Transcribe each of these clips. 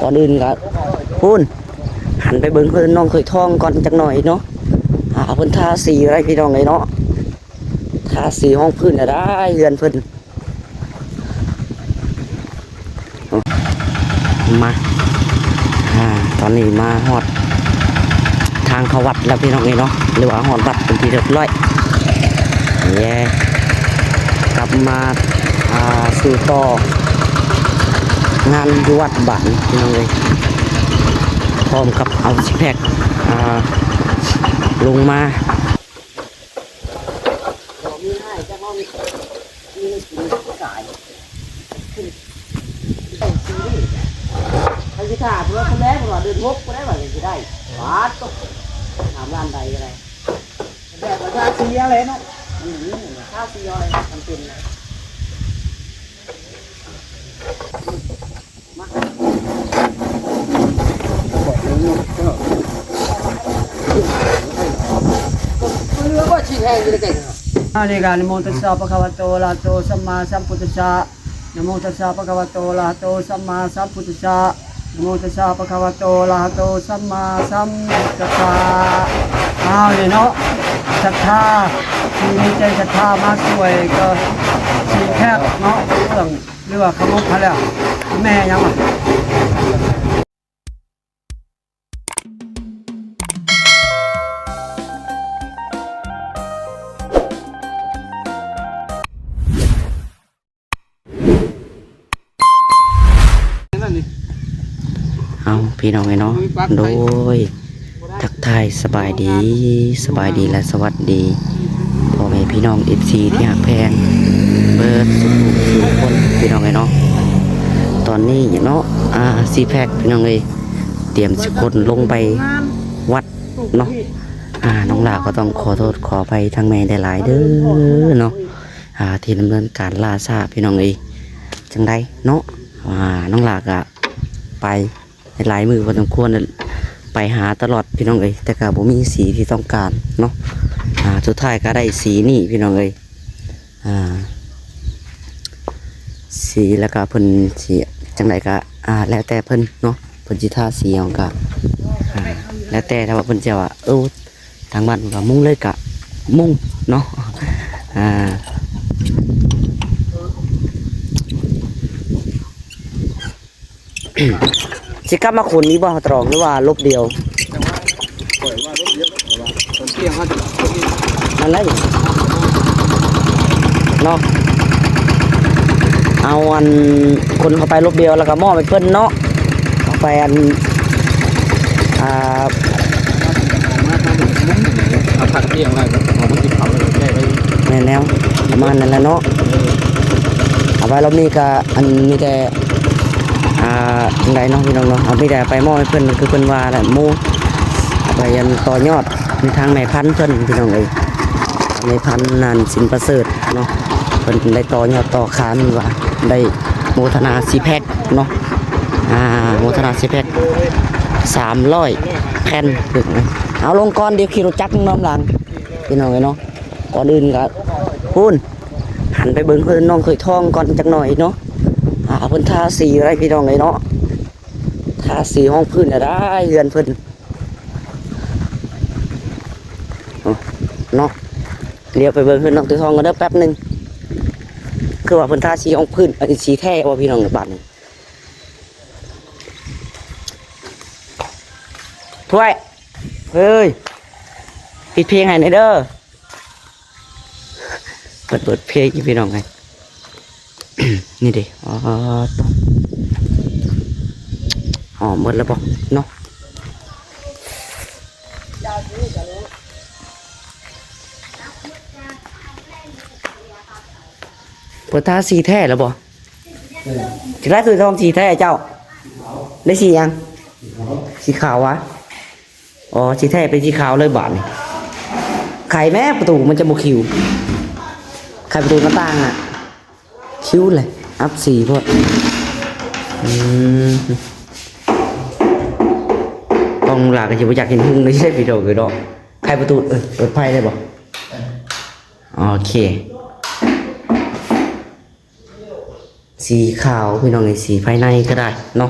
ກ່ອນອື່ນກໍພຸ້ນ ຫັນໄປເບິ່ງເຮືອນນ້ອງເຂີຍທອງກ່ອນຈັກໜ່ອຍເນາະ. ອ່າ ເພິ່ນທາສີໄວ້ພີ່ນ້ອງເອີຍເນາະ, ທາສີຮອງພື້ນລະໄດ້ເຮືອນເພິ່ນ. ມາ ອ່າ ຕອນນີ້ມາຮອດທາງເຂົ້າວັດແລ້ວພີ່ນ້ອງເອີຍເນາະ ຫຼືວ່າຮອດວັດເປັນທີ່ຮຽບຮ້ອຍ. ເຢ້ ກັບມາ ອ່າ ສູ່ຕໍ່ງານຢູ່ວັດບາດນີ້ພີ່ນ້ອງເອີຍ ພ້ອມກັບເອົາຊິແພັກ ອ່າ ລົງມາ. ມີໃຫ້ຈັກເຮົານີ້ ມີໃຫ້ກິນສາຍ ໄປຊິຖ້າເພິ່ນວ່າ ເດືອນຫົກພຸ້ນໄດ໋ວ່າຊິໄດ້ ບາດຕົກ ຖາມຮ້ານໃດກໍໄດ້ ແບບວ່າທາສີອະໄລເນາະ ມັນມີທາສີອະໄລ ມັນເປັນ ອັນນີ້ກໍ ນະໂມຕັດສະ ພະຄະວະໂຕ ອະລະຫະໂຕ ສຳມາສຳພຸດທັດສະ ນະໂມຕັດສະ ພະຄະວະໂຕ ອະລະຫະໂຕ ສຳມາສຳພຸດທັດສະ ນະໂມຕັດສະ ພະຄະວະໂຕ ອະລະຫະໂຕ ສຳມາສຳພຸດທັດສະ. ອ້າວ ນີ້ເນາະ ສັດທາ ທີ່ມີໃຈສັດທາມາຊ່ວຍກໍ ຊິແຄບເນາະ ເຄື່ອງ ຫຼືວ່າຂະໜົມຫັ້ນແຫຼະ ແມ່ຫຍັງວະ? ເອົາ ພີ່ນ້ອງເອີຍເນາະ ໂດຍ ທັກທາຍສະບາຍດີ ສະບາຍດີ ແລະ ສະຫວັດດີ ພໍ່ແມ່ພີ່ນ້ອງ ເອັຟຊີ ທີ່ຮັກແພງເບິດສູ່ຜູ້ສູ່ຄົນ ພີ່ນ້ອງເອີຍເນາະ. ຕອນນີ້ເນາະ ອ່າ ຊິແພັກ ພີ່ນ້ອງເອີຍ ຕຽມຊິຂົນລົງໄປວັດເນາະ. ອ່າ ນ້ອງຫຼ້າກໍຕ້ອງຂໍໂທດຂໍອະໄພທາງແມ່ຫຼາຍໆເດີເນາະ ອ່າ ທີ່ດຳເນີນການລ່າຊ້າ ພີ່ນ້ອງເອີຍ. ຈັ່ງໃດເນາະ ອ່າ ນ້ອງຫຼ້າກໍໄປ ຫຼາຍມື້ພໍສົມຄວນ ໄປຫາຕະຫຼອດພີ່ນ້ອງເອີຍ ແຕ່ກໍບໍ່ມີສີທີ່ຕ້ອງການເນາະ. ອ່າ ສຸດທ້າຍກໍໄດ້ສີນີ້ພີ່ນ້ອງເອີຍ ອ່າ ສີ ແລ້ວກໍເພິ່ນຊິຈັ່ງໃດກໍ ອ່າ ແລ້ວແຕ່ເພິ່ນເນາະ ເພິ່ນຊິທາສີຫຍັງກໍ ອ່າ ແລ້ວແຕ່ ຖ້າວ່າເພິ່ນຈະວ່າ ເອີ ທາງບ້ານເພິ່ນວ່າມຸງເລີຍກໍມຸງເນາະ ອ່າ. ຊິກັບມາຂົນອີກບໍ່ ຕະຫຼອງ ຫຼືວ່າລົບດຽວ? ນັ້ນແຫຼະເນາະ ເອົາອັນ ຂົນເຂົ້າໄປລົບດຽວ ແລ້ວກໍມອບໃຫ້ເພິ່ນເນາະ ເອົາໄປອັນ ອ່າ ເອົາຜັກອຽງໄວ້ ເອົາໄປກິນເຂົ້າແລ້ວແກ້ໄວ້. ແມ່ນແລ້ວ ປະມານນັ້ນແຫຼະເນາະ ເອົາໄວ້ລອບນີ້ກະ ອັນ ມີແຕ່ ອ່າ ຈັ່ງໃດເນາະ ພີ່ນ້ອງເນາະ ເອົາ ມີແຕ່ໄປມອບໃຫ້ເພິ່ນ ຄືເພິ່ນວ່າແຫຼະ ໝູ່ ເອົາໄປອັນ ຕໍ່ຍອດໃນທາງແມ່ພັນເພິ່ນ ພີ່ນ້ອງເອີຍ ແມ່ພັນນັ້ນ ສິນປະເສີດເນາະ ເພິ່ນໄດ້ຕໍ່ຍອດຕໍ່ຂານວ່າ ໄດ້ໂມທະນາສີ່ແພັກເນາະ ອ່າ ໂມທະນາສີ່ແພັກ ສາມຮ້ອຍແຜ່ນ. ເອົາລົງກ່ອນ ດຽວຂີ່ລົດຈັກນຳຫຼັງ ພີ່ນ້ອງເອີຍເນາະ. ກ່ອນອື່ນກໍພຸ້ນ ຫັນໄປເບິ່ງເຮືອນນ້ອງເຂີຍທອງກ່ອນຈັກໜ່ອຍເນາະ ອ່າ ເພິ່ນທາສີໄວ້ ພີ່ນ້ອງເອີຍເນາະ ທາສີຮອງພື້ນລະໄດ້ເຮືອນເພິ່ນເນາະ. ດຽວໄປເບິ່ງເຮືອນນ້ອງເຂີຍທອງກ່ອນເດີ ແປັບໜຶ່ງ ຄືວ່າເພິ່ນທາສີຮອງພື້ນ ອັນນີ້ສີແທ້ບໍ່ ພີ່ນ້ອງ ບາດນີ້. ຖ້ວຍ ເຮີ້ຍ ປິດເພງໃຫ້ແດ່ເດີ. ເພິ່ນເປີດເພງຢູ່ ພີ່ນ້ອງເອີຍ ນີ້ເດ້. ອໍ ຫອມໝົດແລ້ວບໍ່ເນາະ ເພິ່ນທາສີແທ້ແລ້ວບໍ່? ເອີ ຊິໄດ້ຄືທອງສີແທ້ເຈົ້າ ໄດ້ສີຫຍັງ? ສີຂາວຫວາ? ອໍ ສີແທ້ເປັນສີຂາວເລີຍບາດນີ້. ໄຂແມ້ປະຕູມັນຈະບໍ່ຄິວ ໄຂປະຕູໜ້າຕ່າງນະ ຄິວເລີຍ ອັບສີໂພດ. ອືມ ກ້ອງຫຼ້າກໍຊິບໍ່ຢາກເຫັນຫຸ່ງເລີຍ ພີ່ນ້ອງເອີຍເນາະ. ໄຂໄປປະຕູ ເອີ ເປີດໄຟໄດ້ບໍ່? ໂອເຄ ສີຂາວ ພີ່ນ້ອງເອີຍ ສີພາຍໃນກໍໄດ້ເນາ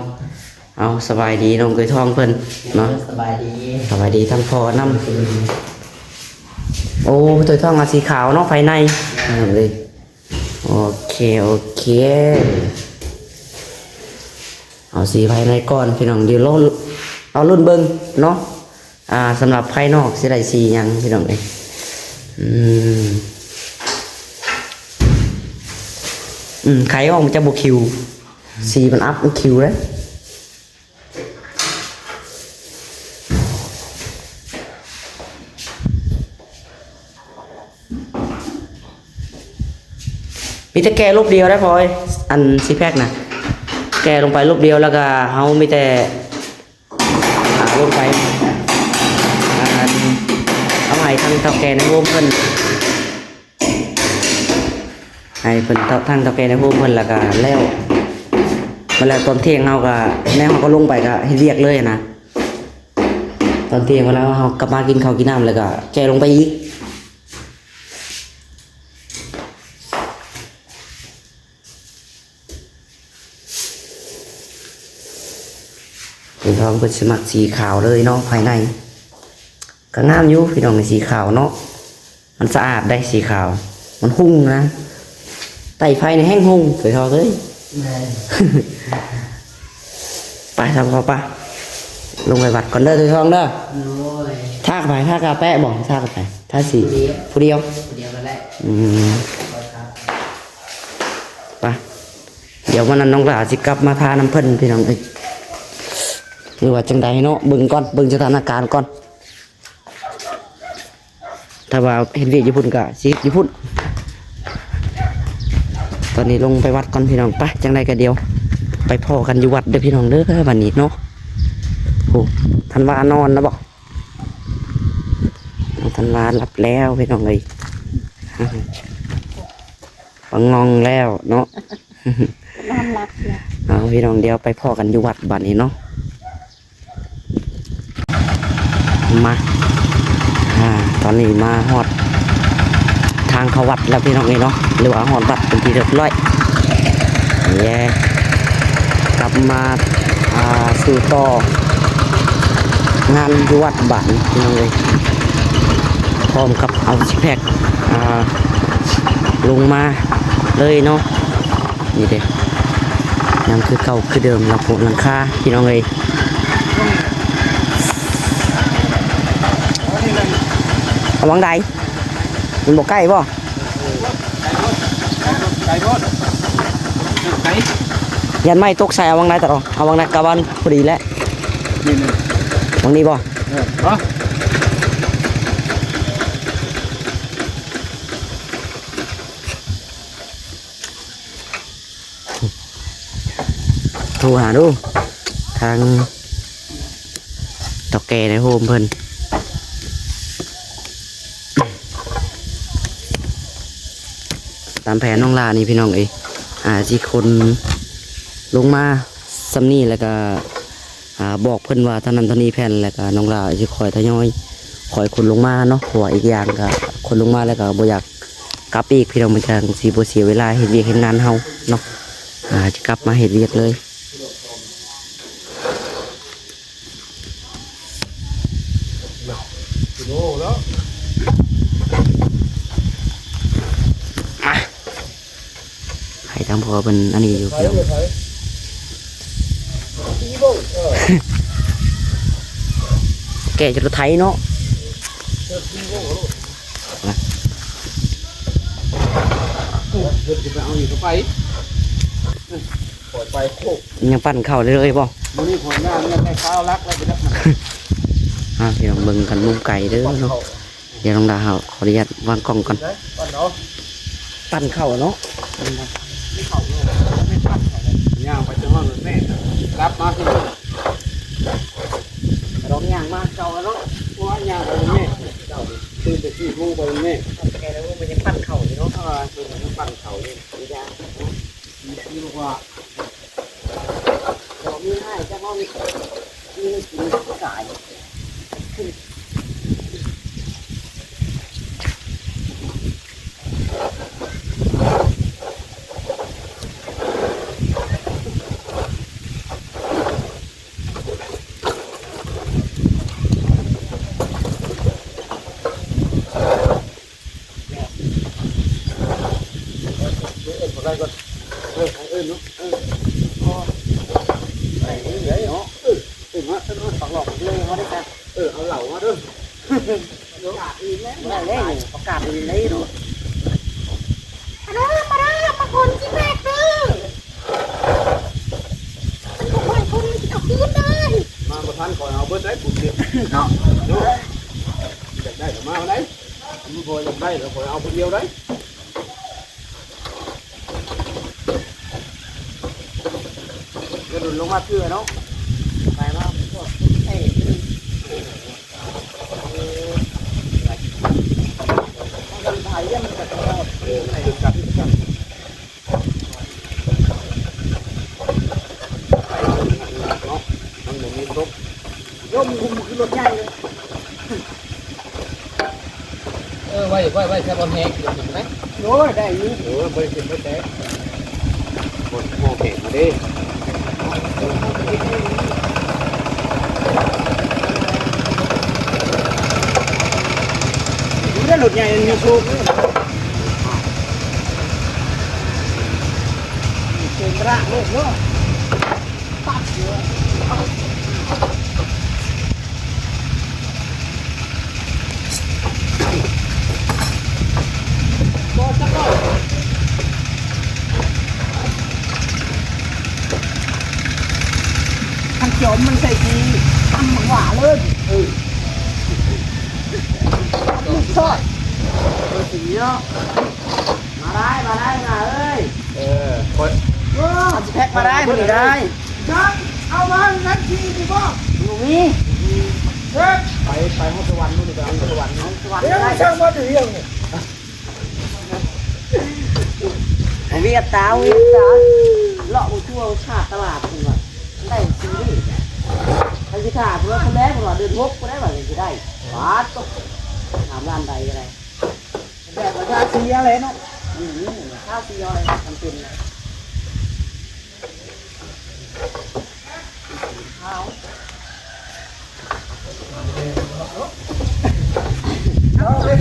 ະ. ເອົາ ສະບາຍດີນ້ອງໂຕຍທອງເພິ່ນເນາະ. ສະບາຍດີ ສະບາຍດີທັງພໍ່ນຳ. ໂອ້ ໂຕຍທອງເອົາສີຂາວເນາະ ພາຍໃນ. ເອີ ໂອເຄ ໂອເຄ ເອົາສີພາຍໃນກ່ອນພີ່ນ້ອງ. ດຽວລໍ ລໍລຸ້ນເບິ່ງເນາະ ອ່າ ສຳລັບພາຍນອກຊິໄດ້ສີຫຍັງພີ່ນ້ອງເອີຍ. ອືມ ອືມ ໄຂອອກມັນຈະບໍ່ຄິວ ສີມັນອັບ ມັນຄິວເດ້. ມີແຕ່ແກະລົບດຽວໄດ້ພອຍ ອັນຊີແພັກນະ ແກະລົງໄປລົບດຽວ ແລ້ວກະເຮົາມີແຕ່ ອ່າ ລົງໄປ ອ່າ ເອົາໃຫ້ທາງເຖົ້າແກ່ໃນໂຮມເພິ່ນ ໃຫ້ເພິ່ນເທົ່າ ທາງເຖົ້າແກ່ໃນໂຮມເພິ່ນ ແລ້ວກະແລ້ວ ມາແລ້ວຕອນທ່ຽງເຮົາກະ ແລ້ວເຮົາກະລົງໄປກະເຮັດວຽກເລີຍນະ. ຕອນທ່ຽງມາແລ້ວເຮົາກັບມາກິນເຂົ້າກິນນ້ຳ ແລ້ວກະແກ່ລົງໄປອີກ. ເພິ່ນທອງເພິ່ນຊິມັກສີຂາວເລີຍເນາະ ພາຍໃນກະງາມຢູ່ພີ່ນ້ອງ ສີຂາວເນາະ. ມັນສະອາດໄດ໋ ສີຂາວ ມັນຮຸ່ງນະ ໃຕ້ໄຟນີ້ແຮ່ງຮຸ່ງ ເຄີຍທອກເອີຍ. ແມ່ນ ໄປ ທາງເຂົ້າໄປ ລົງໄປວັດກ່ອນເດີ ເຄີຍທອກເດີ. ໂອ້ຍ ທາກັບໃຜ ທາກັບແປະບໍ່ ທາກັບໃຜ ທາສີ ຜູ້ດຽວ ຜູ້ດຽວ ຜູ້ດຽວກໍໄດ້. ອືມ ໄປ ດຽວມື້ນັ້ນນ້ອງຫຼ້າຊິກັບມາທານຳເພິ່ນພີ່ນ້ອງເອີຍ ຫຼືວ່າຈັ່ງໃດເນາະ ເບິ່ງກ່ອນ ເບິ່ງສະຖານະການກ່ອນ. ຖ້າວ່າເຮັດວຽກຢູ່ພຸ້ນກະຊິເຮັດຢູ່ພຸ້ນ. ຕອນນີ້ລົງໄປວັດກ່ອນພີ່ນ້ອງ ໄປ ຈັ່ງໃດກະດຽວໄປພໍ້ກັນຢູ່ວັດເດີພີ່ນ້ອງເດີ ບັດນີ້ເນາະ. ໂອ້ ທັນວານອນແລ້ວບໍ່? ທັນວາຫຼັບແລ້ວພີ່ນ້ອງເອີຍ ປະງອງແລ້ວເນາະ ນອນຫຼັບແລ້ວ. ເອົາ ພີ່ນ້ອງ ດຽວໄປພໍ້ກັນຢູ່ວັດບັດນີ້ເນາະ. ມາ ອ່າ ຕອນນີ້ມາຮອດທາງເຂົ້າວັດແລ້ວພີ່ນ້ອງເອີຍເນາະ ຫຼືວ່າຮອດວັດເປັນທີ່ຮຽບຮ້ອຍ. ເຢ້ ກັບມາ ອ່າ ສູ່ຕໍ່ງານຢູ່ວັດບາດນີ້ພີ່ນ້ອງເອີຍ ພ້ອມກັບເອົາຊິແພັກ ອ່າ ລົງມາເລີຍເນາະ. ນີ້ເດ້ ຍັງຄືເກົ່າຄືເດີມ ຫຼັງຄົງຫຼັງຄາພີ່ນ້ອງເອີຍ. ເອົາຫວ່າງໃດ? ມັນບໍ່ໃກ້ບໍ່? ຢ້ານໄມ້ຕົກໃສ່ ເອົາຫວ່າງໃດຕະຫຼອດ? ເອົາຫວ່າງໃດກະວັນພໍດີແຫຼະ. ຫວ່າງນີ້ບໍ່? ເອີ ເນາະ. ໂທຫາດູທາງເຖົ້າແກ່ໃນໂຮມເພິ່ນ. ຕາມແຜນນ້ອງຫຼ້ານີ້ພີ່ນ້ອງເອີຍ ອາ ຊິຂົນລົງມາສ່ຳນີ້ ແລ້ວກະ ອ່າ ບອກເພິ່ນວ່າເທົ່ານັ້ນເທົ່ານີ້ແຜ່ນ ແລ້ວກະນ້ອງຫຼ້າຊິຄ່ອຍທະຍອຍຄ່ອຍຂົນລົງມາເນາະ ເພາະວ່າອີກຢ່າງກະຂົນລົງມາແລ້ວກະບໍ່ຢາກກັບອີກພີ່ນ້ອງ ມັນຈັ່ງຊິບໍ່ເສຍເວລາເຮັດວຽກເຮັດງານເຮົາເນາະ ອາ ຊິກັບມາເຮັດວຽກເລີຍ. ໃຫ້ທາງພໍ່ເພິ່ນອັນນີ້ຢູ່ພີ່ນ້ອງ ແກ່ຈະໄຖເນາະ. ເພິ່ນຊິໄປເອົາອີກກໍໄປ ຂ້ອຍໄປໂຄກ ຍັງປັ່ນເຂົ້າເລື້ອຍໆບໍ່? ມື້ນີ້ຂ້ອຍຍ່າງແມ່ນໄດ້ຊາວຫຼັກແລ້ວໄປຈັກມັນ. ອ່າ ພີ່ນ້ອງເບິ່ງກັນມຸມໄກເດີເນາະ. ດຽວນ້ອງດາວຂໍອະນຸຍາດວາງກ້ອງກ່ອນ. ປັ່ນເຂົ້າເນາະ ປັ້ນເຂົ້າເນາະ ມີເຂົ້າເນາະ ແມ່ນປັ້ນເຂົ້າເນາະ. ຍ່າງໄປຈະຮອດແມ່ ກັບມາຄື ລອງຍ່າງມາເກົ່າເນາະ ເພາະວ່າຍ່າງໄປແມ່ ເຈົ້າຕື່ນແຕ່ສີ່ໂມງໄປແມ່ ແຕ່ລະມື້ມັນຍັງປັ່ນເຂົ້າຢູ່ເນາະ. ເອີ ເພິ່ນຍັງປັ່ນເຂົ້າຢູ່ ຢ່າ ມີລູກວ່າ ບໍ່ມີໃຫ້ເຈົ້າເຮົານີ້ ມີກິນສາຍ. ເອີ ເອົາເຫຼົ້າມາເດີ. ປະກາດອີກແລ້ວ ປະກາດອີກແລ້ວເນາະ. ມາເດີ ມາເດີ ມາຄົນຊິແບກເດີ. ມັນບໍ່ຄ່ອຍຄົນ ມັນຊິເອົາຄືນເດີ. ມາບໍ່ທັນ ຂ້ອຍເອົາເບິດໄດ໋ ປຸ້ນເດ ເນາະ. ຢາກໄດ້ກໍມາເອົາໄດ໋. ມັນບໍ່ຢາກໄດ້ແລ້ວ ຂ້ອຍເອົາຜູ້ດຽວໄດ໋. ກະດຸນລົງມາເທື່ອເນາະ. ໄປມາພວກເອີ ເອີ ມັນກະໄປເລື່ອງມັນກະຕະຫຼອດ ເອີ ມັນກະກັບກັບ ໄປເນາະ ມັນບໍ່ມີຕົກ. ລົມ ໂອ້ ຄືລົດໃຫຍ່ເລີຍ. ເອີ ໄວ້ ໄວ້ ໄວ້ ໃສ່ບ່ອນແຮງ ໂອ້ຍ ໄດ້ຢູ່. ເອີ ບໍ່ໄດ້ເຈັບບໍ່ແຕກ ບໍ່ ບໍ່ແຕກມາເດ້. ຢູ່ໃນລົດໃຫຍ່ມັນມີໂຊກເດ້. ເປັນລາກໂລດເນາະ. ຄັນຈອມມັນໃສ່ທີ່ຕຳໝາກຫວ້າເລີຍ. ເອີ ຊອດ ເອີ ສີເນາະ. ມາໄດ້ ມາໄດ້ນະເອີຍ. ເອີ ຂ້ອຍ ໂອ້ ຊິແພັກມາໄດ້ມື້ນີ້ໄດ້. ຍັງເອົາມານັ້ນທີ່ນີ້ບໍ່? ບໍ່ມີ. ເອີ ໄປ ໄປຮອດສະຫວັນ ໄປຮອດສະຫວັນ ໄປຮອດສະຫວັນ. ເອີ ໄດ້ ຊ່າງມາແຕ່ວຽງນີ້. ວຽງຕາ ວຽງຕາ ເລາະບໍ່ທົ່ວຂາດຕະຫຼາດເພິ່ນວ່າ ໄດ້ຊື້ນີ້. ຄັນຊິຖ້າເພິ່ນວ່າ ເພິ່ນແລ້ວ ເພິ່ນວ່າເດືອນຫົກພຸ້ນໄດ໋ ວ່າຊິໄດ້. ບາດຕົກ ຖາມຮ້ານໃດກໍໄດ້. ແບບວ່າທາສີເອົາແຫຼະເນາະ. ອືມ ທາສີເອົາແຫຼະ ມັນເປັນນະ. ເອົາ ເອົາເຮັດ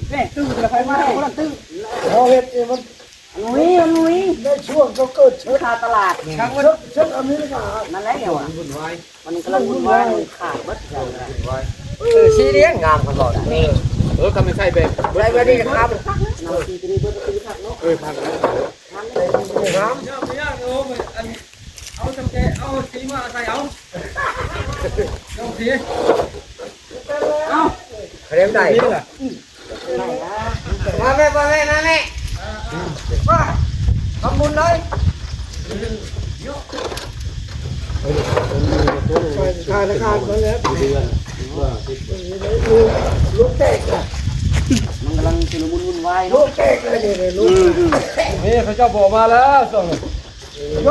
ແມ່ ຕື່ນລະ ໃຜມາຄົນນັ້ນຕື່ນ. ເຮົາເຮັດນີ້ມັນ ມັນມີ ມັນມີ ໃນຊ່ວງເຂົາເກີດເຊີກ ຄາຕະຫຼາດ ເຊີກ ເຊີກອາເມລິກາ ນັ້ນແຫຼະ ຫຍັງຫວະ ວຸ້ນວາຍ. ມັນກຳລັງວຸ້ນວາຍ ຂາຍເບິດ ເອີ ສີແດງງາມຄັນບໍ່ໄດ້. ເອີ ເອີ ຄັນແມ່ນໃສ່ແບບ ໃສ່ແບບນີ້ຄັກ ນຳສີຕົວນີ້ເບິດຄືຄັກເນາະ. ເອີ ຄັກ ງາມ ເອົາຈຳແຈ ເອົາສີມາໃສ່ເອົາ ເອົາສີ ເອົາ ເຂົາເລີຍໄດ້. ມາແມ່ ມາແມ່ ມາແມ່ ມາ ທຳບຸນເລີຍ. ທານາຄານມາແລ້ວ ລູກແຕກລະ ມັນກຳລັງຊຸລະມຸນວຸ້ນວາຍ ລູກແຕກລະນີ້ ລູກ ອືມ ນີ້ເຂົາເຈົ້າບໍ່ມາແລ້ວຊ່ວງນີ້. ໂຍ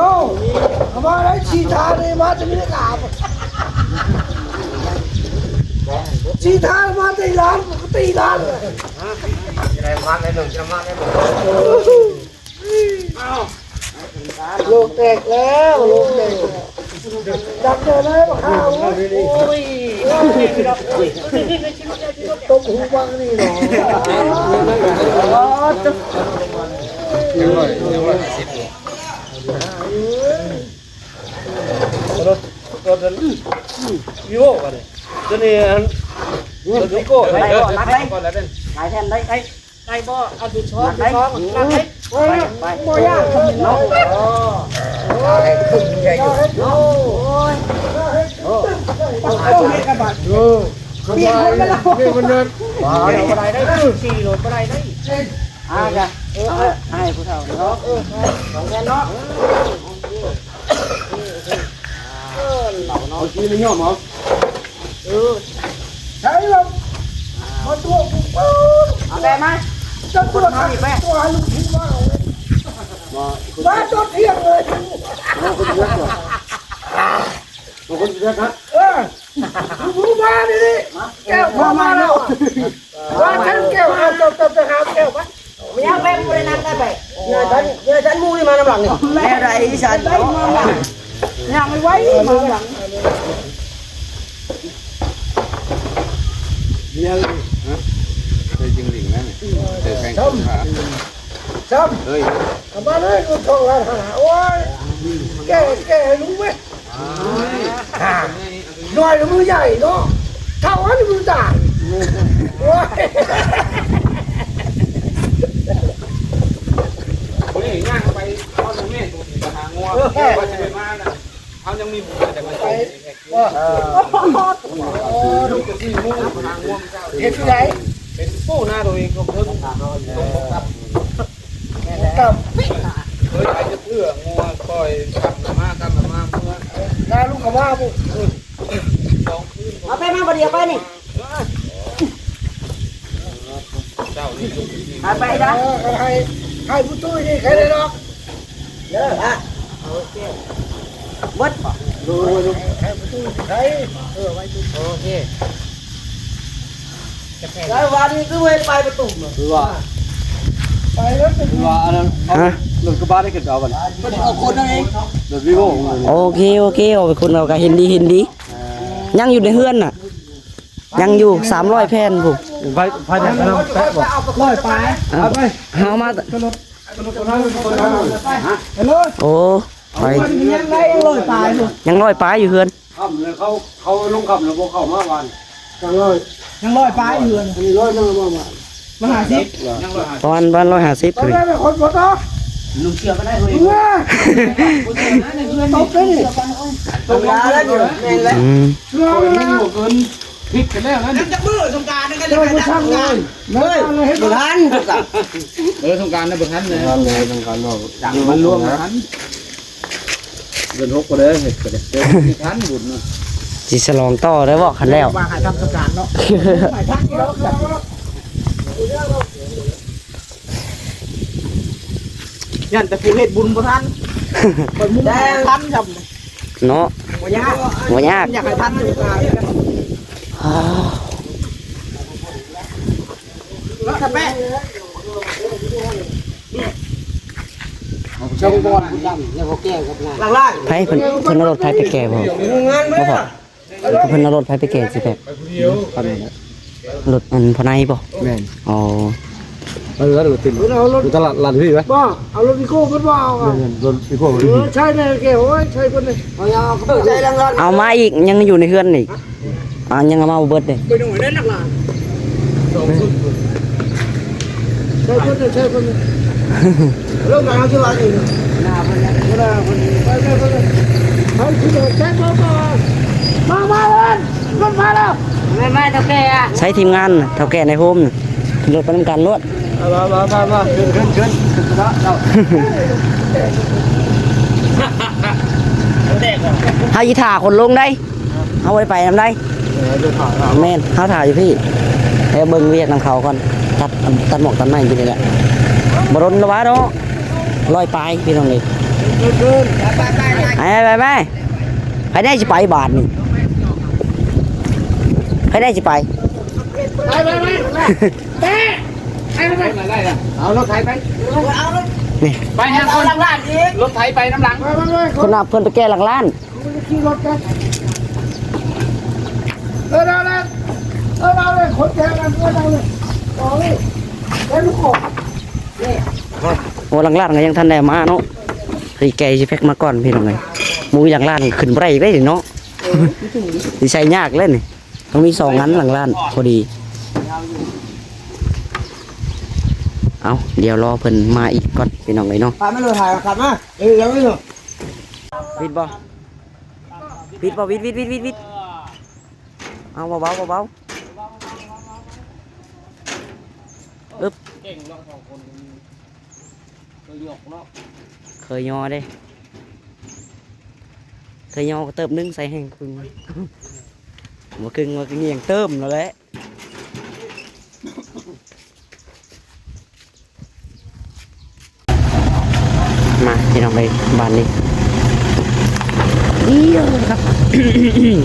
ເອົາມາໄດ້ ສີທານີ້ມາຈາກອາເມລິກາ ສີທາມາແຕ່ອີຣານ ປົກກະຕິອີຣານເລີຍ. ຈະໄດ້ມາໄດ້ໜຶ່ງ ຈະມາໄດ້ໜຶ່ງ. ໂລກແຕກແລ້ວ ໂລກແຕກແລ້ວ ດັງເດີເລີຍບັກຫາ. ໂອ້ຍ ຕົບຫູບັກນີ້ເນາະ. ອໍ ຕົບ ຍັງໜ້ອຍ ຍັງໜ້ອຍສິບ. ລົດ ລົດອັນ ວີໂວ້ ບາດນີ້ ຕົວນີ້ອັນ ລົດວີໂກ້ ໄດ້ບໍ່? ໄດ້ ໄດ້ ໄດ້ແທ້ ໄດ້ ໄດ້ບໍ່? ເອົາດູຊອງ ດູຊອງ ໄດ້ ໄດ້ ໄປ ໄປ ບໍ່ຍາກ ເນາະ. ໂອ້ ໂອ້ຍ ໂອ້ຍ ເຮັດກັນບາດ ເອີ ປ່ຽນຄົນແລ້ວ ນີ້ມັນເດີນ ບໍ່ໄດ້ໄດ້ ຂີ່ລົດບໍ່ໄດ້ໄດ້. ອ່າ ຈ້ະ ເອີ ເອົາໃຫ້ຜູ້ເຖົ້າເນາະ ເອີ ຂອງແມ່ນເນາະ ເອີ ເອົາເນາະ ເອົາກີນຍອມເອົາ ເອີ ໃສ່ລະ ມາຕົວະກູ ເອົາແບບມາ ຈະຕົວະ ຕົວະໃຫ້ລູກຜູ້ມາເອົາ ມາຕົວະທ່ຽງເລີຍ ໂອ້ ຄົນເດືອດ ໂອ້ ຄົນເດືອດນະ ເອີ. ຜູ້ມານີ້ ແກ້ວມາແລ້ວ ວ່າທັນແກ້ວ ເອົາ ເຈົ້າ ເຈົ້າໄປຫາແກ້ວໄປ ມີຫຍັງໄປ ບໍ່ໄດ້ນັດໄດ້ໄປ ຍາຍທັນ ຍາຍທັນໝູ່ນີ້ມານຳຫຼັງນີ້ ແນວໃດອີສານເນາະ ຍ່າງໄວໆ ມານຳຫຼັງ ມີຫຍັງ ຮະ ໄດ້ຈິງຫຼີງນັ້ນ ເຈີແຂ່ງສົງຄາມ ຊ້ຳ ເຮີ້ຍ ເອົາມາເລີຍ ເງິນສອງລ້ານຫ້າ ໂອ້ຍ ແກ້ ແກ້ໃຫ້ລຸງເວີຍ ນ້ອຍລະມືໃຫຍ່ເນາະ ເຂົ້າອັນນີ້ມັນຕາຍ ໂອ້ຍ ມື້ນີ້ຍ່າງໄປເອົາແມ່ໂຕນີ້ໄປຫາງົວ ເອີ ວ່າຊິໄດ້ມານະ ເຮົາຍັງມີບຸນແຕ່ມາ ເອີ ເຮັດທີ່ໃດ ເປັນປູນາໂຕເອງ ຕົງເທິງ ຕົງບົກກັບ ແມ່ນແລ້ວ ເຄີຍໄປຈັກເທື່ອ ງົວປ່ອຍກັບມາ ກັບມາເມື່ອ ນາລຸງກໍມາພຸ້ນ ສອງຄືນ ເອົາໄປມາບໍ່ດີ ເອົາໄປນີ້ ເຈົ້ານີ້ ເອົາໄປນະ ເອີ ໃຫ້ ໃຫ້ຜູ້ຕຸ້ຍນີ້ໃຄໄດ້ດອກ ເດີ ອ່ະ ໂອເຄ ເບິດບໍ່ ໂດຍ ໃຫ້ ໃຫ້ຜູ້ຕຸ້ຍໃຄ ເອີ ໄວ້ ໂອເຄ ແລ້ວວານນີ້ຄືບໍ່ເຫັນໄປປະຕູ ຄືວ່າ ໄປແລ້ວ ຄືວ່າອັນນັ້ນ ເອົາ ຮະ ລົດກະບະໄດ້ຂຶ້ນໄປເອົາບັດນີ້ ເພິ່ນເອົາຄົນເອົາເອງ ລົດວີໂວ້ ໂອເຄ ໂອເຄ ເອົາໄປຄົນເອົາ ກະເຫັນດີ ເຫັນດີ ອ່າ ຍັງຢູ່ໃນເຮືອນນະ ຍັງຢູ່ສາມຮ້ອຍແຜ່ນພຸ້ນ ໄປ ໄປໄດ້ນຳແປະບໍ່ ຮ້ອຍປາຍ ອ່າ ໄປ ເຮົາມາ ໂອ້ ໄປ ຍັງໄດ້ ຍັງຮ້ອຍປາຍຢູ່ ຍັງຮ້ອຍປາຍຢູ່ເຮືອນ ຄ່ຳແລ້ວ ເຂົາ ເຂົາລົງຄ່ຳແລ້ວບໍ່ເຂົ້າມາບ້ານ ຍັງຮ້ອຍ ຍັງຮ້ອຍປາຍຢູ່ເຮືອນ ອັນນີ້ຮ້ອຍ ຍັງບໍ່ມາ ມັນຫ້າສິບ ຍັງຮ້ອຍຫ້າສິບ ປະມານ ປະມານຮ້ອຍຫ້າສິບ ຕອນແລກເປັນຄົນບໍ່ຕອບ ລຸງເຊື່ອກໍໄດ້ເວີຍ ເອີ ຕົກເລີຍນີ້ ຕົກເລີຍ ອືມ ເຊື່ອແລ້ວ ຜິດກັນແລ້ວນັ້ນ ຍັງຈັກມື້ສົງການນັ້ນກໍຍັງ ເອີ ບໍ່ທັນ ສົງການ ເອີ ບໍ່ທັນ ສົງການນະ ບໍ່ທັນເລີຍ ບໍ່ທັນເລີຍ ສົງການເນາະ ມັນລວມບໍ່ທັນ ເດືອນຫົກກໍໄດ້ເຮັດກໍໄດ້ ບໍ່ທັນບຸນນະ ຊິສະຫຼອງຕໍ່ໄດ້ບໍ່ ຄັນແລ້ວ ວ່າໃຫ້ທັນສົງການເນາະ ໃຫ້ທັນຢູ່ແລ້ວ ຢ້ານແຕ່ຜູ້ເຮັດບຸນບໍ່ທັນ ຂ້ອຍມຸງ ແຕ່ ບໍ່ທັນຊ້ຳ ເນາະ ບໍ່ຍາກ ບໍ່ຍາກ ຢາກໃຫ້ທັນຢູ່ ເນາະ ຖ້າແປະ ຊ່ອງບອນດຳ ແລ້ວກໍແກ້ວກັບນາງ ຫຼາກຫຼາຍ ໃຜເພິ່ນ ເພິ່ນເອົາລົດໃຜໄປແກ່ບໍ່ ງານ ບໍ່ພໍ ເພິ່ນເອົາລົດໃຜໄປແກ່ຊິແປະ ຄັນນັ້ນແຫຼະ ລົດອັນພໍ່ນາຍບໍ່ ແມ່ນ ອໍ ເອີ ລົດເຕັມ ເພິ່ນເອົາລົດ ຢູ່ຕະຫຼາດລາດວີໄວ້ ບໍ່ ເອົາລົດອີໂກ້ເພິ່ນບໍ່ເອົາ ແມ່ນໆ ລົດອີໂກ້ ເອີ ໃຊ້ແນ່ແກ່ ໂອ້ຍ ໃຊ້ເພິ່ນນີ້ ເອົາມາອີກ ຍັງຢູ່ໃນເຮືອນນີ້ ອ່າ ຍັງເອົາມາບໍ່ເບິດເດ້ ໄປໜ້ອຍເດ້ ນັກຫຼາຍ ສອງຊຸດ ໃຊ້ເພິ່ນເດ້ ໃຊ້ເພິ່ນເດ້ ລົງມາເຮົາຊິວ່າອີກ ໜ້າເພິ່ນນະ ໜ້າເພິ່ນ ໄປ ໄປ ໄປ ໄປ ໄປ ໃຊ້ບໍ່ ມາ ມາ ເອີ້ນ ລົດມາແລ້ວ ແມ່ນ ມາ ເຖົ້າແກ່ອະ ໃຊ້ທີມງານນະ ເຖົ້າແກ່ນາຍໂຮມນະ ຂຶ້ນລົດໄປນຳກັນໂລດ ມາ ມາ ມາ ມາ ຂຶ້ນ ຂຶ້ນ ຂຶ້ນ ຂຶ້ນ ເຮົາຊິຖ້າຄົນລົງໄດ ເຮົາບໍ່ໄດ້ໄປນຳໃດ ເອີ ເດີຖ້າ ແມ່ນ ເຮົາຖ້າຢູ່ພີ້ ແຕ່ເບິ່ງວຽກນຳເຂົາກ່ອນ ຕັດ ຕັດໝອກຕັດໄມ້ຢູ່ນີ້ແຫຼະ ບໍ່ດົນລະຫວາເນາະ ຮ້ອຍປາຍ ພີ່ນ້ອງເອີຍ ໄປ ໄປ ໄປ ໃຜແນ່ຊິໄປບາດນີ້ ໃຜແນ່ຊິໄປ ໄປ ໄປ ໄປ ໄປ ເອົາລົດໄຖໄປ ນີ້ ໄປຫາຄົນ ລົດໄຖໄປນຳຫຼັງ ຄົນນະ ເພິ່ນໄປແກ່ຫຼັງຮ້ານ ຂີ່ລົດໄປ ເອີ ເອົາເລີຍ ເອີ ເອົາເລີຍ ຄົນແກ່ນັ້ນ ເອີ ເອົາເລີຍ ເອົາເລີຍ ເອົາລູກອອກ ນີ້ ໂອ້ ຫຼັງຮ້ານກໍຍັງທັນໄດ້ມາເນາະ ໄອ້ແກ່ຊິແພັກມາກ່ອນ ພີ່ນ້ອງເອີຍ ໝູ່ຫຼັງຮ້ານຂຶ້ນບໍ່ໄດ້ເດ້ເນາະ ຊິໃສ່ຍາກແລ້ວນີ້ ຕ້ອງມີສອງອັນຫຼັງຮ້ານພໍດີ ເອົາ ດຽວລໍເພິ່ນມາອີກກ່ອນ ພີ່ນ້ອງເອີຍເນາະ ພາມາໂລດ ຖ່າຍ ຂັບມາ ເອີ ຍັງຢູ່ ວິດບໍ່? ວິດບໍ່? ວິດ ວິດ ວິດ ວິດ ວິດ ເອົາ ເບົາໆ ເບົາໆ ອຶບ ເກັ່ງເນາະ ສອງຄົນ ເຄີຍຍົກເນາະ ເຄີຍຍໍເດ້ ເຄີຍຍໍກໍເຕີບໜຶ່ງ ໃສ່ແຮງຄຶ່ງ ບໍ່ຄຶ່ງ ບໍ່ຄຶ່ງຫຍັງ ເຕີມແລ້ວແຫຼະ. ມາພີ່ນ້ອງເອີຍ ບາດນີ້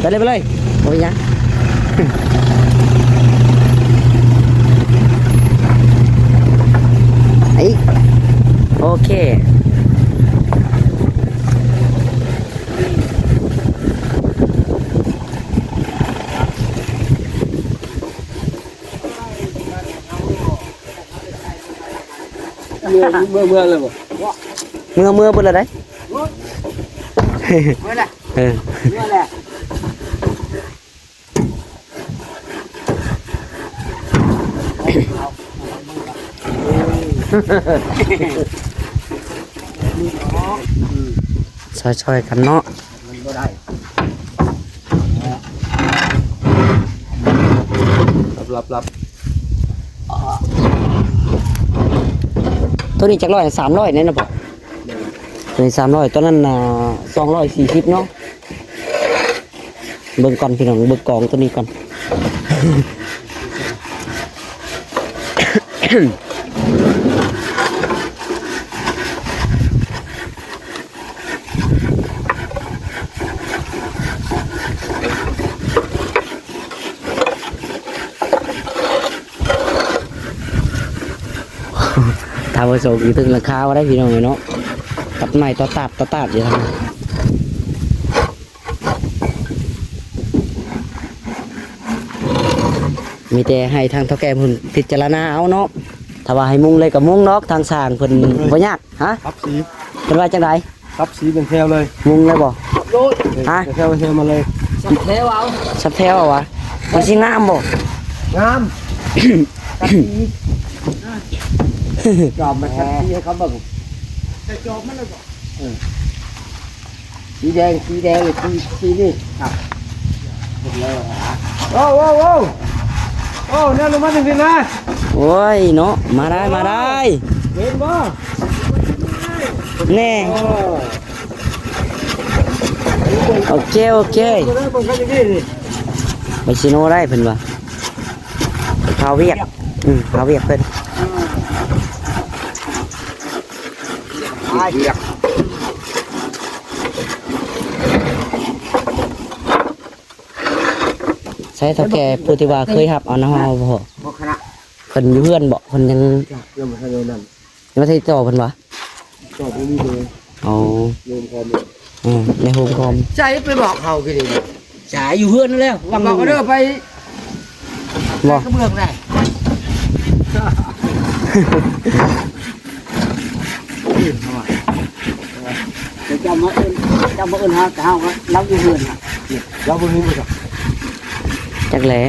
ໄປເລີຍ ໄປເລີຍ ບໍ່ເປັນຫຍັງ ໄປອີກ ໂອເຄ. ເມືອ ເມືອ ເມືອແລ້ວບໍ່? ເມືອ ເມືອເບິດແລ້ວໃດ໋ ເມືອແລ້ວ ເອີ ເມືອແລ້ວ. ຊ່ອຍໆກັນເນາະ ມັນບໍ່ໄດ້ ລັບໆໆ ຕົວນີ້ຈັກຮ້ອຍ? ສາມຮ້ອຍແນ່ນະບໍ່? ຕົວນີ້ສາມຮ້ອຍ ຕົວນັ້ນນະ ສອງຮ້ອຍສີ່ສິບເນາະ. ເບິ່ງກ່ອນພີ່ນ້ອງ ເບິ່ງກອງຕົວນີ້ກ່ອນ. ຖ້າບໍ່ສົ່ງຂຶ້ນຫຼັງຄາບໍ່ໄດ້ພີ່ນ້ອງເອີຍເນາະ ຕັດໄມ້ຕໍ່ຕາບຕໍ່ຕາບຢູ່ຫັ້ນ. ມີແຕ່ໃຫ້ທາງເຖົ້າແກ່ເພິ່ນພິຈາລະນາເອົາເນາະ ຖ້າວ່າໃຫ້ມຸງເລີຍກໍມຸງດອກ ທາງຊ່າງເພິ່ນບໍ່ຍາກ. ຮະ? ປັບສີ ເພິ່ນວ່າຈັ່ງໃດ? ປັບສີເປັນແຖວເລີຍ ມຸງເລີຍບໍ່? ໂລດ ຮະ? ເປັນແຖວ ເປັນແຖວມາເລີຍ ສັກແຖວເອົາ ສັກແຖວເອົາຫວາ? ມັນຊິງາມບໍ່? ງາມ ສັກສີ ຈອມມັນສັກສີໃຫ້ເຂົາເບິ່ງ ຈອມມັນເລີຍບໍ່? ເອີ. ສີແດງ ສີແດງ ສີ ສີນີ້ ອ່ະ ເຫັນແລ້ວນະ ໂອ້ ໂອ້ ໂອ້ ໂອ້ ແນວລົງມາຈັ່ງຊີ້ນະ ໂອ້ຍເນາະ ມາໄດ້ ມາໄດ້ ເຫັນບໍ່ ແນ່ ໂອ້ ໂອເຄ ໂອເຄ ເບິ່ງເຂົາຈັ່ງຊີ້ນີ້ ໄປຊິໂນໄດ້ເພິ່ນວ່າ ພາວຽກ ອືມ ພາວຽກເພິ່ນ ອືມ. ໃສເຖົ້າແກ່ຜູ້ທີ່ວ່າເຄີຍຮັບເອົານຳເຮົາບໍ່? ບໍ່ຄະນະ ເພິ່ນຢູ່ເຮືອນບໍ່? ເພິ່ນຍັງ ຍັງບໍ່ທັນໄດ້ນັ້ນ ຍັງບໍ່ທັນຕິດຕໍ່ເພິ່ນຫວາ? ກໍບໍ່ມີເບີ ອໍ ໂຮມຄອມ ອືມ ໃນໂຮມຄອມ ໃສໄປບອກເຮົາຄືນີ້? ສາຍຢູ່ເຮືອນນັ້ນແລ້ວ ຫວັງ ບອກເດີໄປ ບໍ່ ກະເບື້ອງໄດ້ ເຈົ້າມາເອີ້ນ ເຈົ້າມາເອີ້ນຫາ ເຮົາກໍ ລາວຢູ່ເຮືອນນະ ລາວບໍ່ຮູ້ບໍ່ຈັກ ຈັກແຫຼະ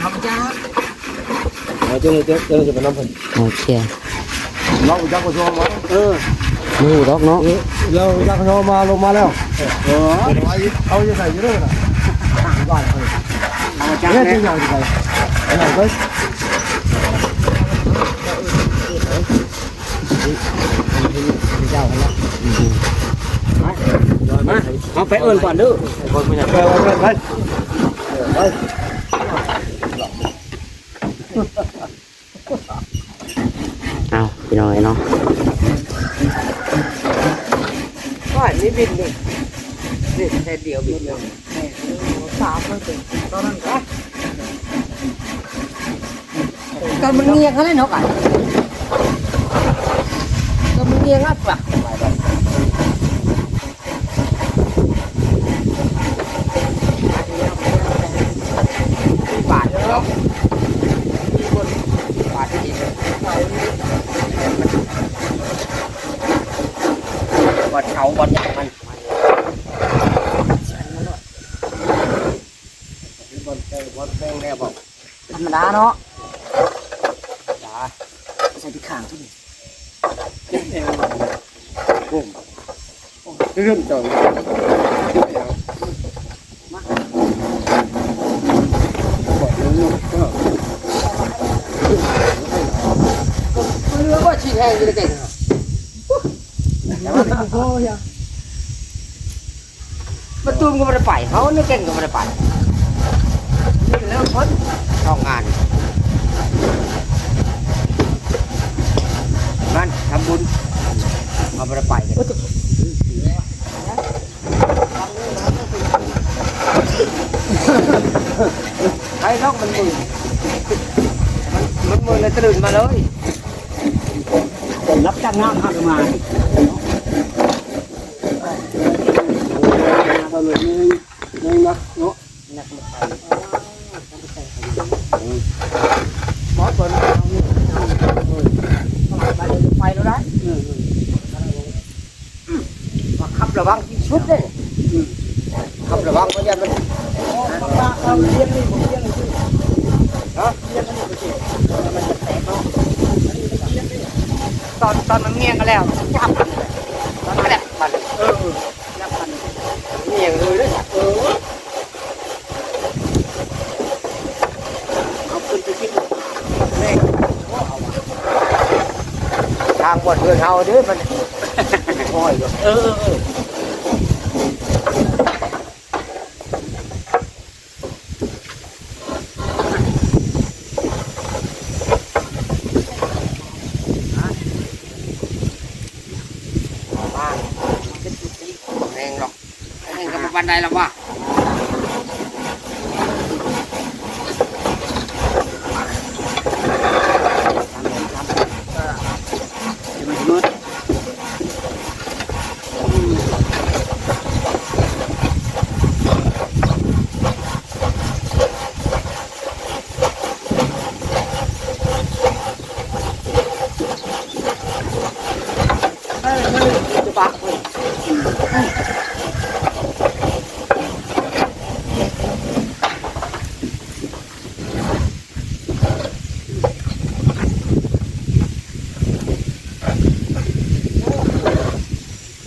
ນຳຈາ ເອີ ເຈົ້າ ເຈົ້າ ເຈົ້າຈະໄປນຳເພິ່ນ ໂອເຄ ເຮົາຈັກບໍ່ຊອມວ່າ ເອີ ບໍ່ຮູ້ດອກເນາະ ເອີ ເຮົາຈັກຊອມມາລົງມາແລ້ວ ເອີ ເອົາຢູ່ໃສຢູ່ເດີນະ ບ້ານເພິ່ນ ເອົາຈັກແຫຼະ ເຮັດຫຍັງໄປ ຫຍັງໄປ ເຈົ້າຫັ້ນລະ ມາ ເຮົາໄປເອີ້ນກ່ອນເດີ ໄປ ໄປ ໄປ ໄປ. ອ້າວ ພີ່ນ້ອງເອີຍເນາະ ວ່ານີ້ບິນໜຶ່ງ ນີ້ແຄ່ດຽວບິນໜຶ່ງ ສາມມັນເປັນຕອນນັ້ນກະ ຕອນມັນງຽງຫັ້ນແຫຼະເນາະ ກະ ຕອນມັນງຽງອະ ປະ ບາດເນາະ ມີຄົນບາດທີ່ດີເລີຍ ວັດເສົາວັດຫຍັງມັນ ວັດແປງແລ້ວບໍ່? ທຳມະດາເນາະ ຈ້າ ໃສ່ທີ່ຂ້າງທຸກນີ້ ໂອ້ ເລື່ອນເຈົ້າ ມາ ເຫຼືອບໍ່ຊີ້ແຮງຢູ່ໃນແກ່ງ ແຕ່ວ່າມັນບໍ່ພໍ ປະຕູມກໍບໍ່ໄດ້ໄປ ເຮົາໃນແກ່ງກໍບໍ່ໄດ້ໄປ ນີ້ແລ້ວຄົນຊອກງານ ງານທຳບຸນ ເຮົາບໍ່ໄດ້ໄປກັນ ໄປດອກມັນມືນ ມັນ ມັນມືນແລ້ວຕື່ນມາເລີຍ ຮັບຈ້າງງານຫາກະມາ ເອົາເລີຍ ຍັງໜັກເນາະ ໜັກ ໄປແລ້ວໄດ້ ຂັບລະວັງທີ່ສຸດເດ້ ຂັບລະວັງ ບໍ່ຢ້ານມັນ ເອົາລຽນນີ້ ບໍ່ລຽນນີ້ ເ ຕອນ ຕອນມັນງຽງກໍແລ້ວ ຈັບມັນ ຕອນແບບມັນ ເອີ ຈັບມັນ ງຽງເລີຍເດ້ ເອີ ເອົາຂຶ້ນໄປກິນ ແມ່ ທາງບ່ອນເຮືອນເຮົາເດ້ ມັນຫ້ອຍຢູ່ ເອີ ເອີ ເອີ. ແຮງດອກ ແຮງກໍບໍ່ປານໃດລະວ່າ.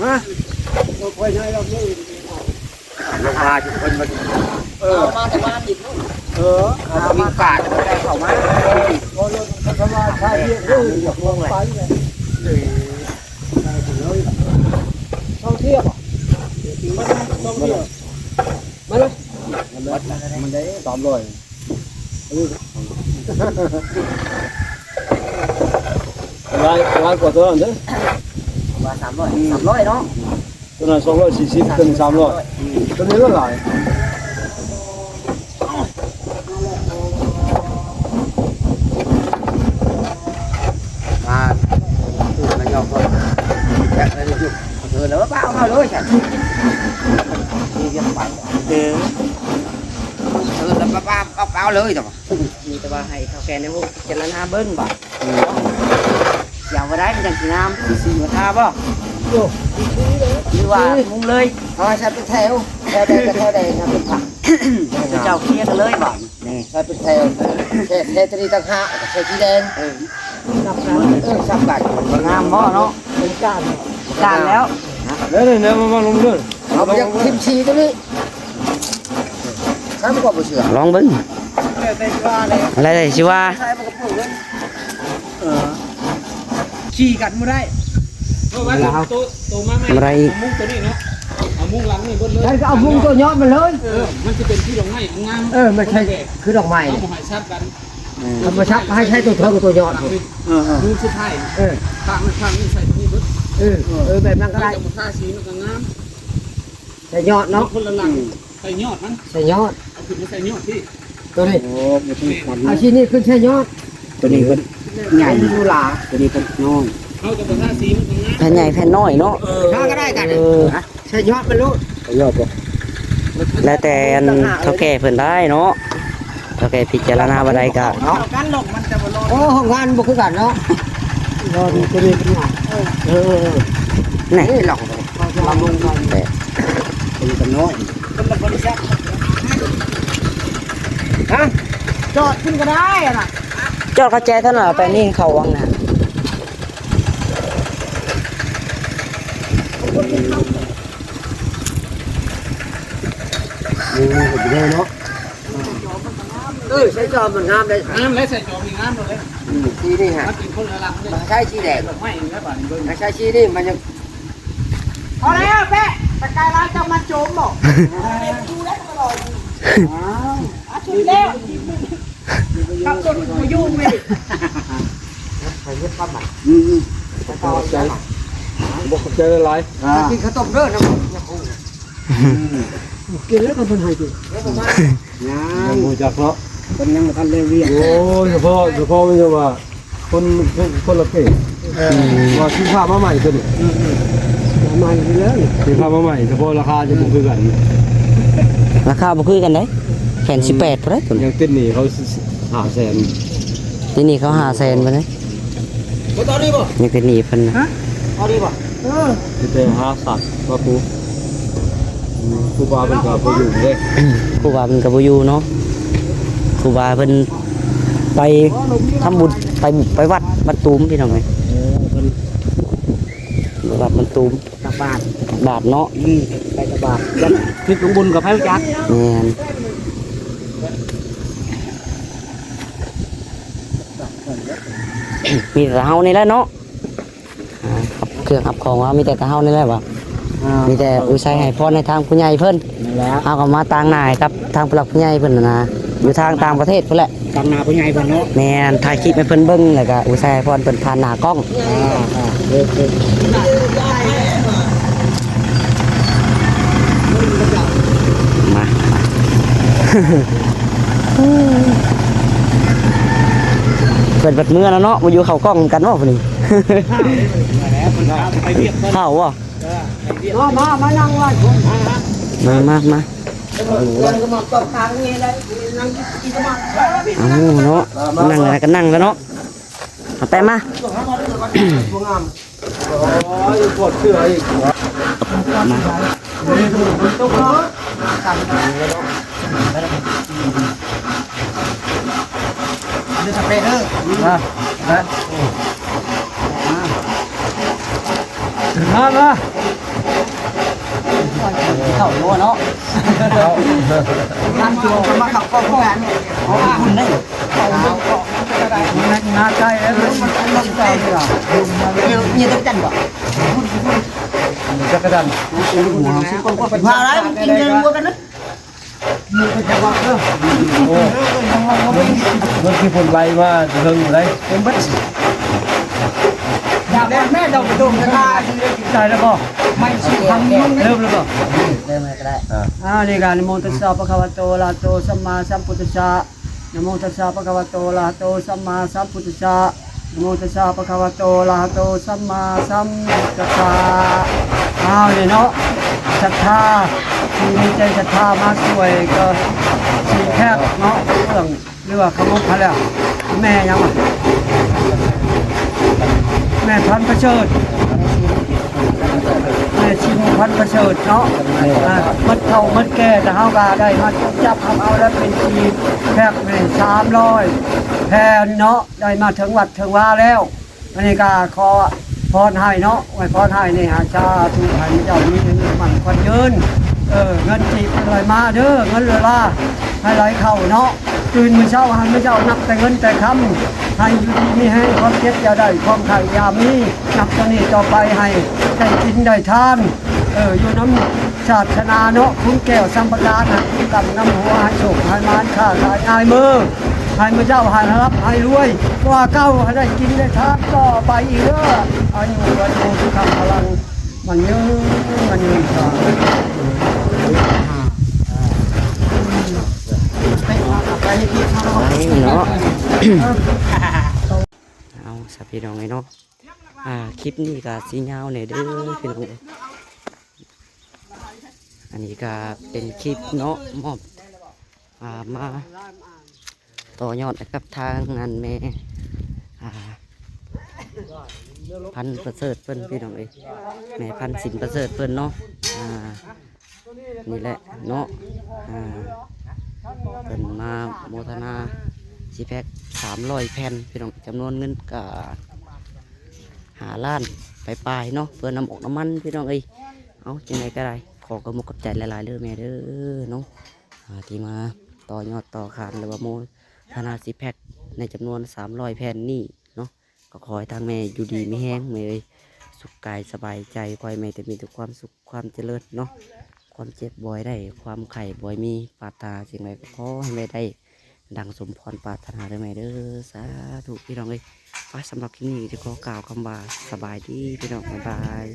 ຮະ ບໍ່ຄ່ອຍໄດ້ດອກມື້ອື່ນ ລົງມາທຸກຄົນມາ ເອີ ເອົາມາແຕ່ບ້ານອີກເນາະ ເອີ ເອົາມາກາດ ເຂົ້າມາ ເອີ ເຂົາວ່າຖ້າວຽກເດີ ຢາກລົງໄປເລີຍ ເອີ ໄປເລີຍ ທ່ອງທ່ຽວບໍ່? ມາທ່ອງທ່ຽວ ມາເລີຍ ມັນໄດ້ສາມຮ້ອຍ ຫຼາຍ ຫຼາຍກວ່າຕົວນັ້ນເດ້ ວ່າສາມຮ້ອຍ ອືມ ສາມຮ້ອຍເນາະ ຕົວນັ້ນສອງຮ້ອຍສີ່ສິບ ຕົວນີ້ສາມຮ້ອຍ ອືມ ຕົວນີ້ຫຼາຍ ມາ ມາຫຍອກກ່ອນ ແບບນັ້ນຢູ່ ເອີ ແລ້ວວ່າເອົາມາເລີຍຊັ້ນ ມີວຽກໄປ ເອີ ເອີ ແລ້ວວ່າເອົາ ເອົາເລີຍ ມີແຕ່ວ່າໃຫ້ເຖົ້າແກ່ໃນວງພິຈາລະນາເບິ່ງບາດ ອືມ ເນາະ ຊິເອົາບໍ່ໄດ້ມັນຈັ່ງຊິງາມ ຊິ ຊິວ່າທ່າບໍ່ ໂອ້ ຫຼືວ່າມຸງເລີຍ ເອົາໃຫ້ໃສ່ເປັນແຖວ ແຖວໃດກໍແຖວໃດນະ ເປັນຜັກ ເຈົ້າເຄຍກັນເລີຍບາດນີ້ ໃສ່ເປັນແຖວ ແຖວ ແຖວຕົວນີ້ຕ່າງຫາກ ແຖວສີແດງ ເອີ ສັບກັນ ເອີ ສັບກັນ ງາມບໍ່ເນາະ ເປັນການ ການແລ້ວ ແລ້ວນີ້ ມາ ມາລົງເດີ ເຮົາບໍ່ຢາກຖິ້ມສີຕົວນີ້ ຊ້ຳກວ່າບໍ່ເຊື່ອ ລອງເບິ່ງ ແລ້ວແຕ່ຊິວ່າແຫຼະ ແລ້ວແຕ່ຊິວ່າ ໃສ່ມັນກໍເປີດເລີຍ ເອີ ຂີ່ກັນບໍ່ໄດ້ ເພາະວ່າໂຕ ໂຕມາໃໝ່ ບໍ່ໄດ້ອີກ ເອົາມຸງຕົວນີ້ເນາະ ເອົາມຸງຫຼັງນີ້ເບິດເລີຍ ໃຊ່ກໍເອົາມຸງຕົວຍອດມັນເລີຍ ເອີ ມັນຊິເປັນຄືດອກໄມ້ງາມ ເອີ ມັນໃຊ່ຄືດອກໄມ້ ເອົາບໍ່ໃຫ້ຊັບກັນ ເອີ ຄັນບໍ່ຊັບໃຫ້ໃຊ້ຕົວເທິງຕົວຍອດ ເອີ ເອີ ມຸງສຸດທ້າຍ ເອີ ຂ້າງນັ້ນຂ້າງນີ້ໃສ່ຕົວນີ້ເບິດ ເອີ ເອີ ແບບນັ້ນກໍໄດ້ ມັນກໍບໍ່ທາສີມັນກໍງາມ ໃສ່ຍອດເນາະ ຄົນລະຫຼັງ ອືມ ໃສ່ຍອດມັນ ໃສ່ຍອດ ເອົາຂຶ້ນມາໃສ່ຍອດທີ່ ຕົວນີ້ ໂອ້ ບໍ່ຖືກກັນ ເອົາຊີ້ນນີ້ຂຶ້ນໃສ່ຍອດ ຕົວນີ້ເພິ່ນໃຫຍ່ ຕົວນີ້ເພິ່ນນ້ອຍ ເຮົາກໍບໍ່ທາສີມັນກໍງາມ ແຜ່ນໃຫຍ່ແຜ່ນນ້ອຍເນາະ ເອີ ທາກໍໄດ້ກັນ ເອີ ໃສ່ຍອດມັນໂລດ ໃສ່ຍອດບໍ່ ແລ້ວແຕ່ອັນເຖົ້າແກ່ເພິ່ນໄດ້ເນາະ ເຖົ້າແກ່ພິຈາລະນາວ່າໄດ້ກໍເນາະ ເອົາກັນລອກມັນຈະບໍ່ລອດ ໂອ້ ຫ້ອງງານບໍ່ຄືກັນເນາະ ລອກຕົວນີ້ເປັນຫຍັງ ເອີ ເອີ ເອີ ນີ້ລອກ ລອກລົງກ່ອນ ແຕ່ ຕົວນີ້ກໍນ້ອຍ ຄົນລະບໍລິສັດ ຮະ ຈອດຂຶ້ນກໍໄດ້ຫັ້ນນະ ຈອດເຂົ້າແຈເທົ່ານັ້ນ ເອົາໄປນີ້ເຂົ້າວັງນະ ເອີ ເນາະ ເອີ ໃສ່ຈອມມັນງາມເດ້ ງາມເດ້ ໃສ່ຈອມນີ້ງາມໂລດເດ້ ອືມ ສີນີ້ຫະ ມັນເປັນຄົນລະລັກເດ້ ໃຊ້ສີແດງ ດອກໄມ້ນີ້ແຫຼະບາດນີ້ເບິ່ງ ໃຊ້ສີນີ້ມັນຍັງ ພໍແລ້ວແປະ ໄປໄກຫຼາຍເຈົ້າມາໂຈມບໍ່? ອ້າວ ອາ ສຸດແລ້ວ ກັບຕົນບໍ່ຢູ່ແມ່ ໃຫ້ເຮັດຄວາມໝາຍ ອືມ ຂອບໃຈ ບໍ່ຂອບໃຈຫຼາຍໆ ອ່າ ກິນເຂົ້າຕົ້ມເດີ ນ້ຳ ກິນແລ້ວກໍເພິ່ນໃຫ້ກິນ ຍັງ ຍັງບໍ່ຮູ້ຈັກເນາະ ເພິ່ນຍັງບໍ່ທັນໄດ້ວຽກ ໂອ້ຍ ສະເພາະ ສະເພາະມັນຈະວ່າ ຄົນ ຄົນ ຄົນລະເກດ ເອີ ວ່າຊື້ຜ້າມາໃໝ່ຕົວນີ້ ອືມ ມາໃໝ່ຢູ່ແລ້ວນີ້ ຊື້ຜ້າມາໃໝ່ ສະເພາະລາຄາຈະບໍ່ຄືກັນ ລາຄາບໍ່ຄືກັນເດ້ ແຜ່ນສິບແປດພຸ້ນເດ້ຕົວນີ້ ຍັງຕິດໜີ້ເຂົາຫ້າແສນ ຕິດໜີ້ເຂົາຫ້າແສນພຸ້ນເດ້ ບໍ່ຕອນນີ້ບໍ່ ຍັງຕິດໜີ້ເພິ່ນ ຮະ ຕອນນີ້ບໍ່ ເອີ ມີແຕ່ຫາສັດມາປູ ອືມ ຄູບາເພິ່ນກໍບໍ່ຢູ່ເດ້ ຄູບາເພິ່ນກໍບໍ່ຢູ່ເນາະ ຄູບາເພິ່ນ ໄປທຳບຸນ ໄປ ໄປວັດ ວັດຕູມ ພີ່ນ້ອງເອີຍ. ເອີ ເພິ່ນໄປວັດວັນຕູມ ຕັກບາດ ຕັກບາດເນາະ. ອືມ ໄປຕັກບາດ ຄິດຂອງບຸນກໍໃຜຮູ້ຈັກ. ແມ່ນ ມີແຕ່ເຮົານີ້ແຫຼະເນາະ. ອ່າ ຮັບເຄື່ອງຮັບຂອງວ່າມີແຕ່ເຮົານີ້ແຫຼະວ່າ ອ່າ ມີແຕ່ອຸໄສໃຫ້ພອນໃຫ້ທາງຜູ້ໃຫຍ່ເພິ່ນ. ນັ້ນແຫຼະ ເຮົາກໍມາຕາງໜ້າໃຫ້ກັບທາງຜູ້ຫຼັກຜູ້ໃຫຍ່ເພິ່ນນະ ຢູ່ທາງຕ່າງປະເທດພຸ້ນແຫຼະ. ຕາງໜ້າຜູ້ໃຫຍ່ເພິ່ນເນາະ. ແມ່ນ ຖ່າຍຄລິບໃຫ້ເພິ່ນເບິ່ງ ແລ້ວກໍອຸໄສໃຫ້ພອນເພິ່ນຜ່ານໜ້າກ້ອງ. ອ່າ ອ່າ ໂອເຄ ມາ ມາ. ເພິ່ນບັດເມືອແລ້ວເນາະ ບໍ່ຢູ່ເຂົ້າກ້ອງນຳກັນເນາະຜູ້ນີ້. ເຂົ້າບໍ່? ມາ ມາ ມານັ່ງໄວ້ພຸ້ນ ມາ ມາ ມາ. ເອົາເນາະ ນັ່ງແລ້ວກໍນັ່ງແລ້ວເນາະ. ເອົາແປະມາ ມາ. ມາ ມາ ເຂົ້າຢູ່ເນາະ ງານໂຈມາເຂົ້າກ້ອງງານ ເອົາຄຸນໄດ້ ມາໃກ້ແລ້ວ ມັນຕ້ອງໃກ້ລະ ມີຈັກກະຈັນບໍ່? ຈັກກະຈັນ ວ່າໄດ້ ມັນກິນເດືອນກວ່າກັນນະ. ໂອ້ ເບິ່ງທີ່ເພິ່ນໄລ່ມາແຕ່ເທິງພຸ້ນໃດ ເຕັມເບິດ. ຢາກແມ່ເຈົ້າໄປຕົ້ມກະທາ ໄດ້ແລ້ວບໍ່? ໄມ້ສຸກພັງ ເລີ່ມແລ້ວບໍ່? ເລີ່ມແລ້ວກໍໄດ້. ອ່າ ອ່າ ນີ້ກໍ ນະໂມຕັດສະ ພະຄະວະໂຕ ອະລະຫະໂຕ ສຳມາສຳພຸດທັດສະ. ນະໂມຕັດສະ ພະຄະວະໂຕ ອະລະຫະໂຕ ສຳມາສຳພຸດທັດສະ. ນະໂມຕັດສະ ພະຄະວະໂຕ ອະລະຫະໂຕ ສຳມາສຳພຸດທັດສະ. ອ້າວ ນີ້ເນາະ ສັດທາທີ່ມີໃຈສັດທາມາຊ່ວຍກໍ ສີ່ແພັກເນາະ ເຄື່ອງ ຫຼືວ່າຂະໜົມຫັ້ນແຫຼະ. ແມ່ຫຍັງວະ? ແມ່ພັນປະເສີດ ແມ່ຊີໂມພັນປະເສີດເນາະ. ອ່າ ໝົດເຖົ້າໝົດແກ່ ແຕ່ເຮົາກໍໄດ້ມາຈົບຈັບຮັບເອົາແລ້ວ ເປັນສີ່ແພັກ ແມ່ນສາມຮ້ອຍແຜ່ນເນາະ. ໄດ້ມາເຖິງວັດເຖິງວາແລ້ວ. ອັນນີ້ກໍຂໍພອນໃຫ້ເນາະ ອວຍພອນໃຫ້ນີ້ ໃຫ້ສາທຸ ໃຫ້ເຈົ້າມີເງິນໝັ້ນຂວັນຍືນ. ເອີ ເງິນກີບໄຫຼມາເດີ ເງິນລາ ໃຫ້ໄຫຼເຂົ້າເນາະ. ຕື່ນມື້ເຊົ້າໃຫ້ເຈົ້ານັບແຕ່ເງິນແຕ່ຄຳ ໃຫ້ຢູ່ດີມີແຮງ ຄວາມເຈັບຢ່າໄດ້ ຄວາມໄຂ້ຢ່າມີ. ນັບແຕ່ນີ້ຕໍ່ໄປໃຫ້ໄດ້ກິນໄດ້ທານ ເອີ ຢູ່ນຳ ສາສະໜາເນາະ ຄຸນແກ້ວສຳປະການ ໃຫ້ຄຸນກຳນຳຫົວ ໃຫ້ໂຊກໃຫ້ໝານ ຄ້າຂາຍງ່າຍມື ໃຫ້ມື້ເຈົ້າໃຫ້ຮັບໃຫ້ລວຍກວ່າເກົ່າ ໃຫ້ໄດ້ກິນໄດ້ທານຕໍ່ໄປອີກເດີ. ອາຍຸວັນໂນສຸຂັງພະລັງ ໝັ້ນຍືນໝັ້ນຍືນ. ໄປເນາະ ເອົາຊະພີ່ນ້ອງເອີຍເນາະ. ອ່າ ຄລິບນີ້ກໍຊິຍາວແດ່ເດີພີ່ນ້ອງ. ອັນນີ້ກໍເປັນຄລິບເນາະ ມອບ ອ່າ ມາຕໍ່ຍອດໃຫ້ກັບທາງອັນແມ່ ອ່າ ພັນປະເສີດເພິ່ນພີ່ນ້ອງເອີຍ ແມ່ພັນສິນປະເສີດເພິ່ນເນາະ. ອ່າ ນີ້ແຫຼະເນາະ ອ່າ ເພິ່ນມາໂມທະນາຊີແພັກສາມຮ້ອຍແຜ່ນພີ່ນ້ອງ ຈຳນວນເງິນກະຫ້າລ້ານປາຍໆເນາະ ເພື່ອນ້ຳອົກນ້ຳມັນພີ່ນ້ອງເອີຍ. ເອົາ ຈັ່ງໃດກໍໄດ້ ຂໍຂອບມຸກຂອບໃຈຫຼາຍໆເດີແມ່ເດີເນາະ ອ່າ ທີ່ມາຕໍ່ຍອດຕໍ່ຂານ ຫຼືວ່າໂມທະນາຊີແພັກໃນຈຳນວນສາມຮ້ອຍແຜ່ນນີ້ເນາະ. ກໍຂໍໃຫ້ທາງແມ່ຢູ່ດີມີແຮງແມ່ເອີຍ ສຸກກາຍສະບາຍໃຈ ຂໍໃຫ້ແມ່ແຕ່ມີແຕ່ຄວາມສຸກຄວາມຈະເລີນເນາະ. ຄວາມເຈັບບໍ່ໃຫ້ໄດ້ ຄວາມໄຂ້ບໍ່ໃຫ້ມີ ປາດຖະໜາສິ່ງໃດກໍຂໍໃຫ້ແມ່ໄດ້ດັ່ງສົມພອນປາດຖະໜາເດີແມ່ເດີ ສາທຸພີ່ນ້ອງເອີຍ. ໄປ ສຳລັບຄລິບນີ້ຈະຂໍກ່າວຄຳວ່າສະບາຍດີພີ່ນ້ອງ ບາຍບາຍ.